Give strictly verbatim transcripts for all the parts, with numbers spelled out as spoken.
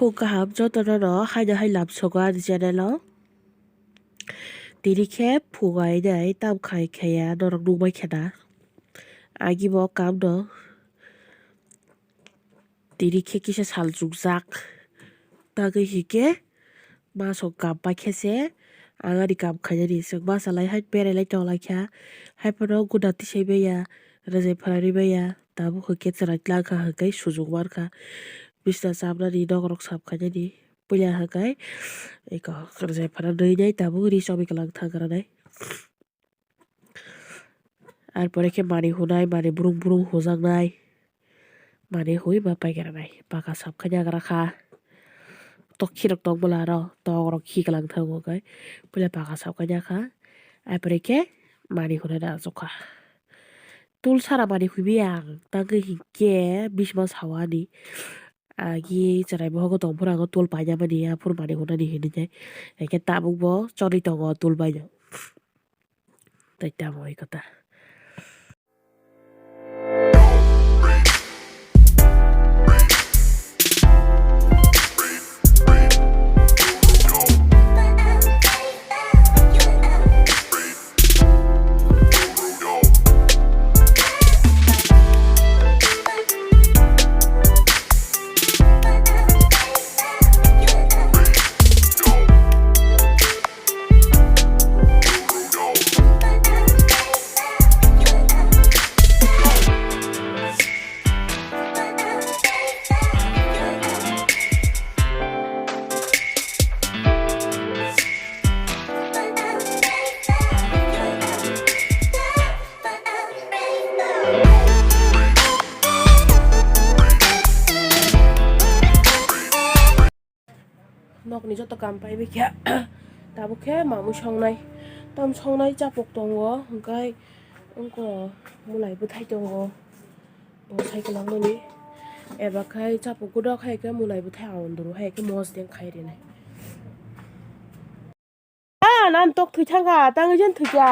Phung kaham jotono no haino hai lam sogo ani channel o. Tini khe phung ainai tam khai khaiya norok nukbai khena. Agi bo kam no. Tini khe kisa sal chukjak. Tangwi hinkhe masok kam paikhe se ang ani kam khainani. Chwng bachalai hai berailai tonglaikha. Haiphano guna tisai maya, rwjai phalari maya. Tabuk hinkhe chwrai tlangkha hinkhe sujuk mankha. Bisna chamnani nokrok sap khainani. Puila hinkhe eko rwjai phana nwi nai tabuk ri chomwi kwlang thang rwnai. Ar pore khe manwi hunai, manwi brung brung hujaknai. Manwi hui ba paikhe rwnai. Paka sap khe yagra kha. Tok khirok tong bwla aro. Tok rok khi kwlang thango khe. Puila paka sap khe yakha. Ar pore khe manwi hunai da achukha. Tul sara manwi huibi ang. Tangwi hinkhe bisma sawa ani. Agi chwrai bohogo tongphuru ang o tul painamani aphuru manwi hunani hinwi nai. Hinkhe tabuk bo chorwi tongo tul baino. Tei tamo oi kota. Nokni joto kam paibai khe tabuk khe mamwi songnai. Tam songnai chapuk tongo, hwnkhe wngkha mulai bwthai tongo. Bo sai kwlangmani. Eba khai chapuk gwdok hai khe mulai bwthai aundru hai khe mosdeng khai rinai. Ah, nan tok thwi thangkha, tangwi jen thwikha.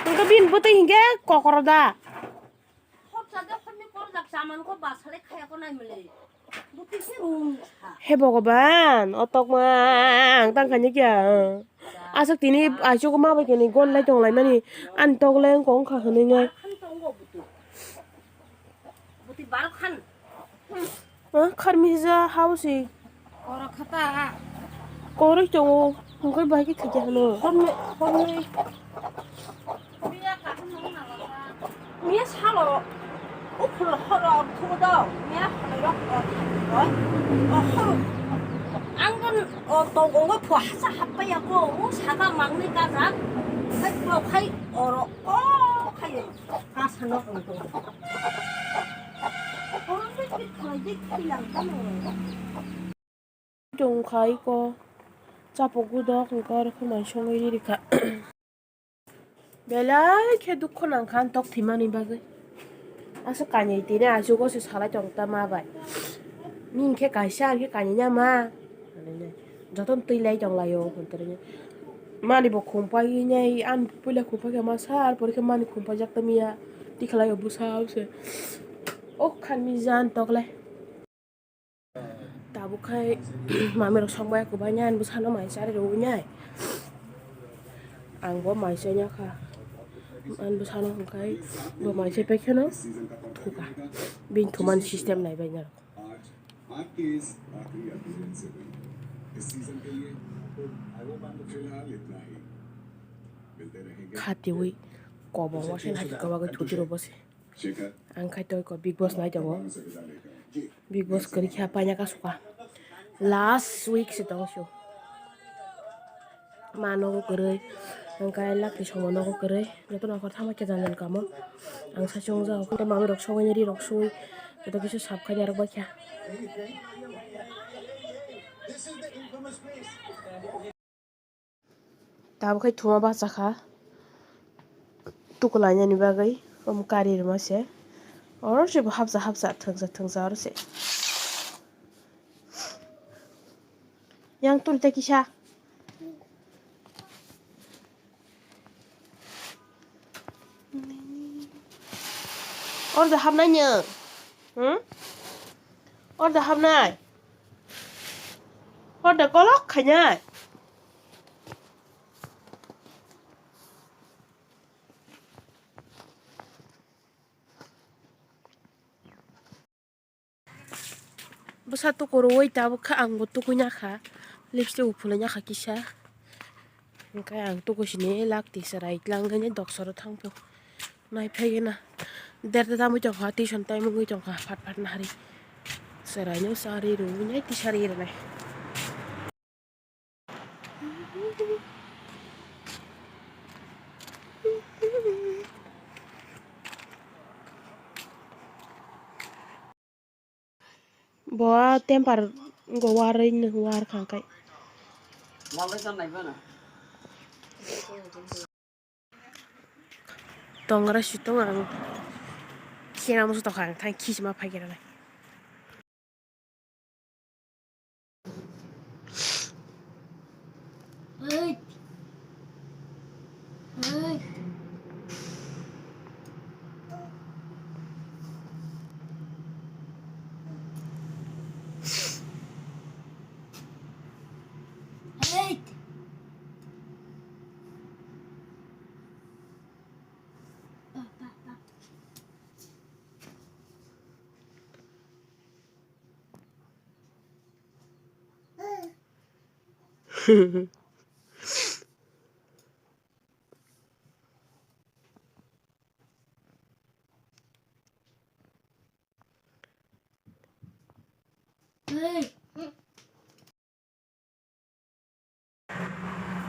Hwnkhe bini bwtwi hinkhe kokoroda. He Bhogoban, o tokma ang tangkha ni kya. Aswk tini aichugo ma bai khe ni gon lai tong lai mani. Ani tok le wngkha wngkha hwnwi nai. Ah, kharmija hausi. Koro khata. Koroi tongo, hwnkhe bai khe thwikya hwno. Horni, horni. Miya salo, ukhul horo thudo, miya horo rok o, o, o horo. Ang gon, o, tongo phu hasa happai ya ko, o saka mangni kajak, khai bo khai oro, o khai. Kasano wngkha. Tong khai ko chapuk gwdok wngkha oro khe mai songwi rikha. Belai khe dukhu nangkha ang tok thwimani bagwi. Aswk kanyai tini achugo se salai tong ta ma bai. Nini khe kaisa ang khe kanyai ya ma. Jotono twi lai tong lai o hwnwi mani bo khum pai nai, ani puila khum pai khe masa, ar pore khe mani khum paijak tongya, tikhlai o bwsa o se. O kharmi jan tok le. Tabuk khai mami rok song bai kwbangya, ani bwsano mai chari rwui nai. Ang bo mai chanya kha. Ani bwsano hwnkhe bo mai chai pai kheno thuka. Bini thumani system nai bai nai. Khatiwi kobong wasen hai kobagwi thuti rw bose. Ang khai toi ko Big Boss nai tongo. Big Boss kwrwi khe paina ka suka. Last week se tong sio. Ma nogo kwrwi, ang kai lakti songo nogo kwrwi, joto nokar thama khe janjan kamo. Ang sachung jao, khe mami rok sogwi ri rok sui, joto kisa sap khai narwk bai kha. Tabuk khai thuma bachakha, tukulainani bagwi, omo kari rwma se, oro se bo hapsa hapsa thwngsa thwngsa oro se. Yang tuli ta kisa. Oro da hapnai nwng. Hmm? Order hapnai. Order kolok khainai. Bwsa tukurui tabuk kha, ang bo tukui nakha, lipstick bo phulai nakha kisa. Hwnkhe ang tuku sini lak twi chwrai tlang hwnwi doksoro thangphio. Naiphai gana der da tamwi tongkha, tuition time wngwi tongkha, phat phat nahari. Chwraino chari rwui nai tisa ri rwnai. Bo a temper go warwi no war khangkai. Tongra si tong ang. Khe amo tokha ang thang khisima phai khe rwnai.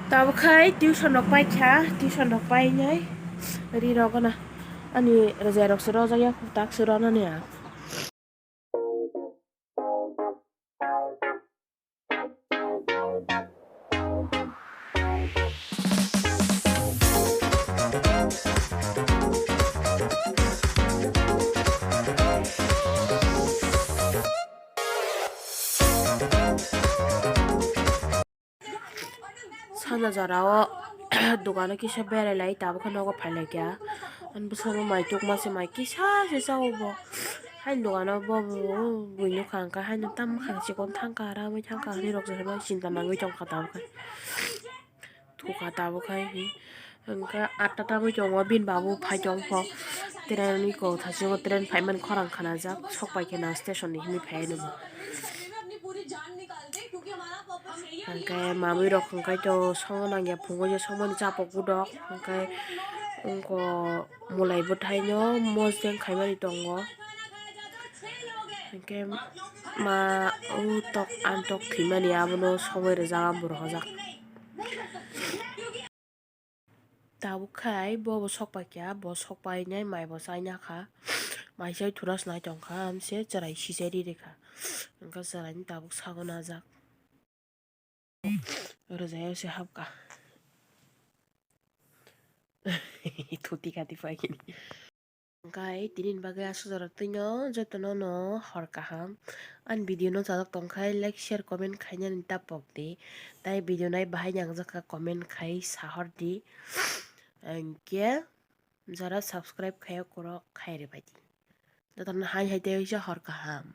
Tabuk khai tuition rok paikha, tuition rok painai ri rok gana ani rwjai rok se rojak ya, tak se rw nani ang. Sana jora o dogano kisa berai lai, tabuk khe nogo phai lai kha. Ani bwskango mai tukma se, mai kisa se cha o bo. Haini dogano bo bui nukha, hwnkhe haino tamo khang chikon thangkha, ramwi thangkha, hinwi rok se hinwi chinta nangwi tongkha tabuk khe. Thukha tabuk khe hi. Hwnkhe atta tangwi tongo, bini babu phai tongkho. Train ni kok thasingo train phaimani khorang khanajak, sok pai khe na station ni himwi phai nw bo. Hwnkhe mamwi rok hwnkhe to songo nangya, phungo je songmani chapok budok, hwnkhe wngkho mwlai bwthaino mosdeng khaimani tongo. Hwnkhe ma o tok ang tok thwimani abono songwi rijak, ang bo rohorjak. Tabuk khai bo bo sok pai kha, bo sok painai mai bo chai nakha. Mai chai thura se nai tongkha, amse chwrai sijai ri rikha. Hwnkhe chwraino tabuk sago najak. Rwjai o se hapkha. Thuti kati paikini. Hwnkhe tini ni bagwi aswk jora twino jotono no hor kaham. Ani video no chajak tongkha like, share, comment khainani ta pok di. Tai video nai bahai nangjakha comment khai sahor di. Hwnkhe jara subscribe khaiya kuro khai rwbai di. Jotono hai hai tei hor kaham.